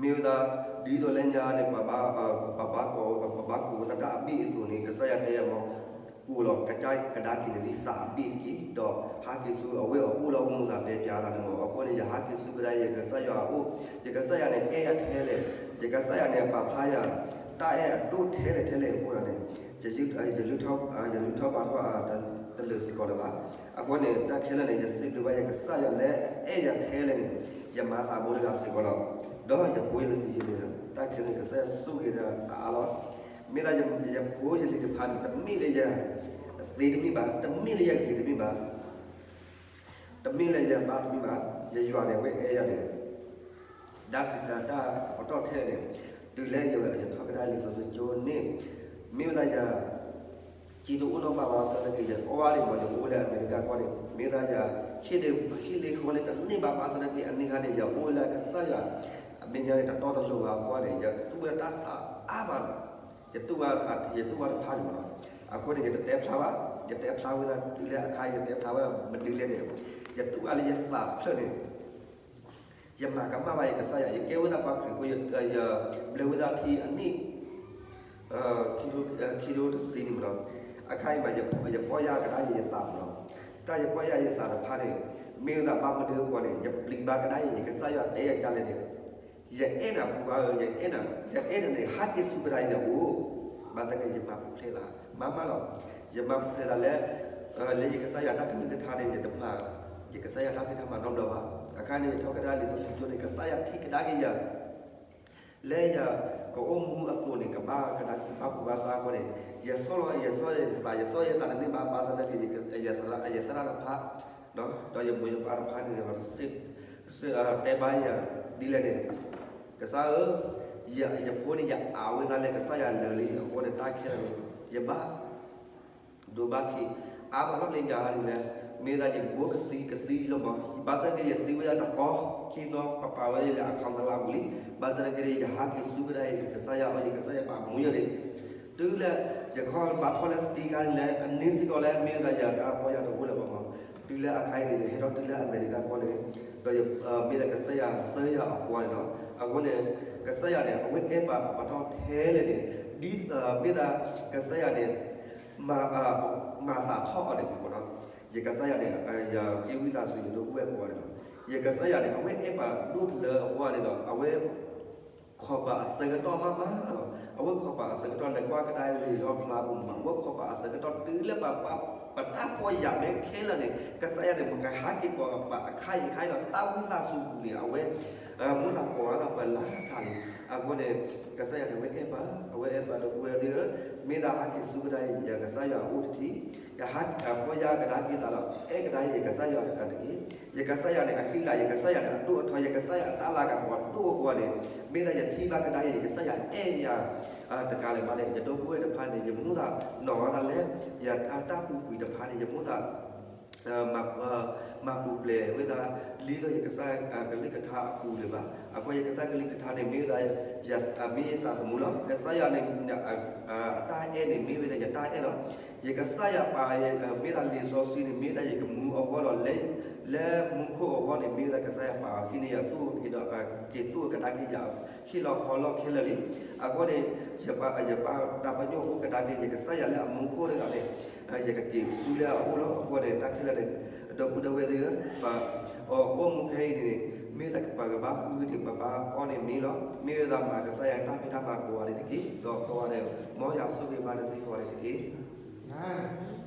မ့ၢ်ဝဲဒၣ် ဒ်သိးလၢညါန့ၣ် ပဘၣ် ပဘၣ်ကိး ပဘၣ်ကိးဝဲဒၣ်တၢ်အဘ့ၣ်အသိးန့ၣ် ကစၢ်ယွၤတဲယၤမ့ၢ် ကိးလီၤကဒါက့ၤနသးအဘ့ၣ်တက့ၢ်, ဒီးဟးက့ၤဆူအဝဲအအိၣ်လၢအအိၣ်မူသးတဲပၠးသးန့ၣ်မ့ၢ်. အဃိန့ၣ် ယဟးက့ၤဆူကဒါယကစၢ်ယွၤအအိၣ်, ယကစၢ်ယွၤန့ၣ် အဲၣ်ယၤထဲလဲၣ်, ယကစၢ်ယွၤန့ၣ် ပာ်ဖျါယၤ တၢ်အဲၣ်အဒိၣ်ထဲလဲၣ်ထဲလဲၣ်အဃိဒီးန့ၣ် ယ ယလုၢ်ထီၣ်ပာ်ထီၣ်တလၢာ်စ့ၢ်ကီးလၢၤဘၣ်. အဃိန့ၣ် တၢ်ခဲလၢာ်န့ၣ် ယစံးဘျုးဘၣ်ယကစၢ်ယွၤလၢအအဲၣ်ယၤထဲလဲၣ်န့ၣ် ယမၤသးဘိတဂၤစ့ၢ်ကီးလီၤ. ဒီးယဖိယလံၤန့ၣ် တၢ်ခဲလၢာ်န့ၣ် ကစၢ်ယွၤဆိၣ်ဂ့ၤဒီးအါအါလီၤ. မ့ၢ်ဒၣ်ယဖိယလံၤတဖၣ်န့ၣ် တမ့ၢ်လၢယသ့တမ့ၢ်ဘၣ်, တမ့ၢ်လၢယဂ့ၤတမ့ၢ်ဘၣ် တမ့ၢ်လၢယပၢ်တမ့ၢ်ဘၣ်, ယယွၤန့ၣ် အဝဲအဲၣ်ယၤန့ၣ် ဒၣ်တၢ်အပတီၢ်ထဲလဲၣ်န့ၣ်, တုၤလၢယထီၣ်ကဒါလံာ်စီဆှံကၠိန့ၣ်, မ့ၢ်ဝဲဒၣ်ယၤ စ့တအိၣ်နီတဘ့ၣ်ဘၣ်ဆၣ်သနာ်က့ ယအီၣ်ဘၣ်န့ၣ်မ့ၢ် ယအိၣ်လၢအမဲရကၤကီၢ်န့ၣ် မ့ၢ်ဝဲဒၣ်ယၤ ဟ့ၣ်လ့ၣ်ဟ့ၣ်လ့ၣ်ဃီလၢတန့ၢ်ဘၣ်ဘၣ်ဆၣ်သနာ်က့ အန့ၣ်ခါန့ၣ် ယအိၣ်လၢကစၢ်ယွၤ အမဲာ်ညါန့ၣ် တတီတလိၤဘၣ်အဃိန့ၣ် ယတူၢ်ဝဲဒၣ်တၢ်ဆါအါမးန့ၣ်, ယတူၢ်ဝဲ ယတူၢ်ဝဲတဖၣ်န့ၣ်မ့ၢ်နီၤ. အဃိန့ၣ် ယတတဲဖျါဘၣ်, ယတဲဖျါဝဲဒၣ်တုၤလၢအခါ ယတဲဖျါဝဲမနုၤလဲၣ်န့ၣ်, ယတူၢ်အါလၢယသးတဖျၢၣ်န့ၣ် ယမၤကမၣ်ဘၣ်ယကစၢ်ယွၤ, ယကဲဝဲဒၣ်ပှၤခရံာ်ဖိ ယဘျၢဝဲဒၣ်ထံအနံၣ် ခံကထိတဆံန့ၣ်မ့ၢ်နီၤ, အခါအံၤမး ယပီၢ်ယၢ်ကဒါယသးမ့ၢ်နီၤ, တၢ်ယပီၢ်ယၢ်ယသးတဖၣ်န့ၣ် မ့ၢ်ဝဲဒၣ်ဘၣ်မနုၤအဃိန့ၣ် ယပျံၤဘၣ်ကဒါယကစၢ်ယွၤတဲယၤဒ်လဲၣ်န့ၣ်, ယအဲၣ်နၤပူၤဘၣ်ဧၢ, ယအဲၣ်နၤ, ယအဲၣ်နၤန့ၣ် ဟးက့ၤဆူကဒါယအိၣ်, ဘၣ်ဆၣ်က့ ယမၤပူၤဖျဲးသး မၤမးလီၤ. ယမၤပူၤဖျဲးသးလၢ လၢယကစၢ်ယွၤတၢ်ကလုၢ်ကထါန့ၣ် ယတမၤ ယကစၢ်ယွၤတၢ်ဖံးတၢ်မၤနီတဘျီဘၣ်. အခါန့ၣ် ယထီၣ်ကဒါလံာ်စီဆှံကၠိန့ၣ် ကစၢ်ယွၤထံၣ်ကဒါက့ၤယၤ လၢယကအိၣ်မူအသိးန့ၣ် ကဘၣ်ကဒါက့ၤဘၣ်ပူၤဘၣ်ဆၣ်အဃိန့ၣ် ယဆီၣ်လီၤ ယဆီၣ်ယသး ယဆီၣ်ယသးတန့ၢ်ဘၣ် ဘၣ်ဆၣ်သနာ်က့ ယသရၣ်တဖၣ် ဒီးယမိၢ်ယပၢ်တဖၣ်န့ၣ် တဲဘၣ်ယၤဒ်လဲၣ်န့ၣ် ကစၢ်ဧၢ, ယဖိန့ၣ် ယအးဝဲဒၣ်လၢကစၢ်ယွၤလၢာ်လံအဃိန့ၣ် တၢ်ခဲလၢာ်န့ၣ် ယဘၣ် ဒိးဘၣ်ထံး အါမးလီၤလၢညါန့ၣ်လဲၣ်, မ့ၢ်ဒၣ်ယဘိကသံကသံလီၤမး, ဘၣ်ဆၣ်က့ ယသံဝဲဒၣ်တသီ ခံသီ ပပာ်ဝဲလၢ account တလးပူၤလံ, ဘၣ်ဆၣ်က့ ယဟးက့ၤဆူကဒါအံၤ ကစၢ်ယွၤအအိၣ် ယကစၢ်ယွၤပာ်မူယၤန့ၣ်, တုၤလၢ ယခီၣ်ဘၣ်ထီၣ်လၢ state ခါန့ၣ်လဲၣ်, အန့ၣ်စ့ၢ်ကီးလၢ မ့ၢ်ဝဲဒၣ်ယတၢ်ပီၢ်ယၢ်တအိၣ်လၢၤဘၣ်မး, တုၤလၢအခါအံၤန့ၣ် ယဟဲထီၣ်တုၤလၢအမဲရကၤကီၢ်န့ၣ်, ဒီး မ့ၢ်ဒၣ်ကစၢ်ယွၤဆှၢယၤအဃိန့ၣ်လီၤ. အဃိန့ၣ် ကစၢ်ယွၤန့ၣ် အဝဲအဲၣ်ပှၤအပတီၢ်ထဲလဲၣ်န့ၣ်, ဒ်မ့ၢ်ဒၣ်ကစၢ်ယွၤန့ၣ် မၤသးထီၣ်အီၤတဂ့ၤမ့ၢ်နီၤ, ယကစၢ်ယွၤန့ၣ် ယဃ့ဝံသးစူၤယဒိပုၢ်ဝဲၢ်ကိးဂၤန့ၣ်လီၤ. ယကစၢ်ယွၤန့ၣ် အဝဲအဲၣ်ပှၤဒိၣ်တလၢအဃိန့ၣ်လီၤ, အဝဲ ခိးပှၤအဆၢကတီၢ်မးမးလီၤ. အဝဲခိးပှၤအဆၢကတီၢ်လၢ ကွၢ်ကဒါလံာ်လီၣ်ဖျါပူၤမး, အဝဲခိးပှၤအဆၢကတီၢ်တုၤလၢပှၤ ပတၢ်ပီၢ်ယၢ်မ့ၢ်ခဲလၢာ်န့ၣ် ကစၢ်ယွၤန့ၣ် မ့ၢ်ကဟးက့ၤကိးပှၤအခါအံၤအခါအံၤလီၤ. တၢ်ဝံသးစူၤပူၤန့ၣ် အဝဲ မိၣ်သးကိးဂၤဒဲးပှၤလၢထးလံ. အဃိန့ၣ် ကစၢ်ယွၤန့ၣ် အဝဲအဲၣ်ပှၤ, အဝဲအဲၣ်ပှၤဒီပုၢ်ဝဲၢ်သ့ၣ်ဧၢ, မ့ၢ်ဒၣ်ဟးက့ၤဆူကဒါအံၤ ယကစၢ်ယွၤအအိၣ်တထံၣ်, ယဟးပီၢ်ယၢ်ကဒါက့ၤသးဒီး အဲၣ်ကဒါယကစၢ်ယွၤတဂၤတဂ့ၤ. ယကစၢ်ယွၤန့ၣ် အဟ့ၣ်လၤ, ယကစၢ်ယွၤန့ၣ် အဒိၣ်အထီ, ယကစၢ်ယွၤအတၢ်လၤကပီၤဒိၣ်အဃိန့ၣ်, မ့ၢ်ဒၣ်ယထံၣ်ဘၣ်ကဒါအံၤ ယကစၢ်ယွၤအဲၣ်ယၤ တကးလၢၤဘၣ်န့ၣ် ယဒီပုၢ်ဝဲၢ်တဖၣ်န့ၣ် ယမိၣ်သးနီၢ်ဂၤသးလၢ ယတၢ်ပူၤကွံာ်တဖၣ်န့ၣ် ယမိၣ်သး မၤပူၤဖျဲးဝဲဒၣ် လံလၢယကစၢ်ကလုၢ်ကထါအပူၤလၢၤဘၣ်. အဃိယကစၢ်ကလုၢ်ကထါန့ၣ် မ့ၢ်ဝဲဒၣ် မ့ၢ်ယသးသမူလီၤ. ကစၢ်ယွၤန့ၣ် အတၢ်အဲၣ်န့ၣ် မ့ၢ်ဝဲဒၣ်ယတၢ်အဲၣ်လီၤ. ယကစၢ်ယွၤပာ် မ့ၢ်ဒၣ်လံာ်စီဆှံန့ၣ် မ့ၢ်ဒၣ်ယကမူအဂီၢ်လီၤ. လၢ လၢမူခိၣ်အဂီၢ်န့ၣ် မ့ၢ်ဝဲဒၣ်ကစၢ်ယွၤပာ်အီၤဟံးန့ၢ်ယၤ သိၣ်က့ၤဒီး က့ၤသိၣ်ကဒါက့ၤယၤ ဟ့ၣ်လီၤဟီလီၤခဲလၢာ်လံ. အဃိန့ၣ် ယပာ် ယပာ်တၢ်ပညိၣ်အိၣ်ကဒါက့ၤ ယကစၢ်ယွၤလၢအမူခိၣ်တဂၤန့ၣ် ယကက့ၤဆူလၢအအိၣ်လီၤ. အဃိန့ၣ် တၢ်ခဲလၢာ်န့ၣ် ဒီပုၢ်ဒီဝဲၢ်သ့ၣ်ဧၢ, ပအိၣ်မူဖဲအံၤန့ၣ် မ့ၢ်သပှၢ်ကဘၣ်ဃုန့ၣ် ပဘၣ်အီၣ်န့ၣ်မ့ၤလီၤ. မ့ၢ်ဝဲဒၣ်မၤကစၢ်ယွၤတၢ်ဖံးတၢ်မၤကိးဂၤဒဲးတက့ၢ်. ဒီးကိးဂၤဒဲး မ်ယွၤဆိၣ်ဂ့ၤဘၣ်နသုကိးဂၤဒဲးတက့ၢ်. အၤမ့ၣ်.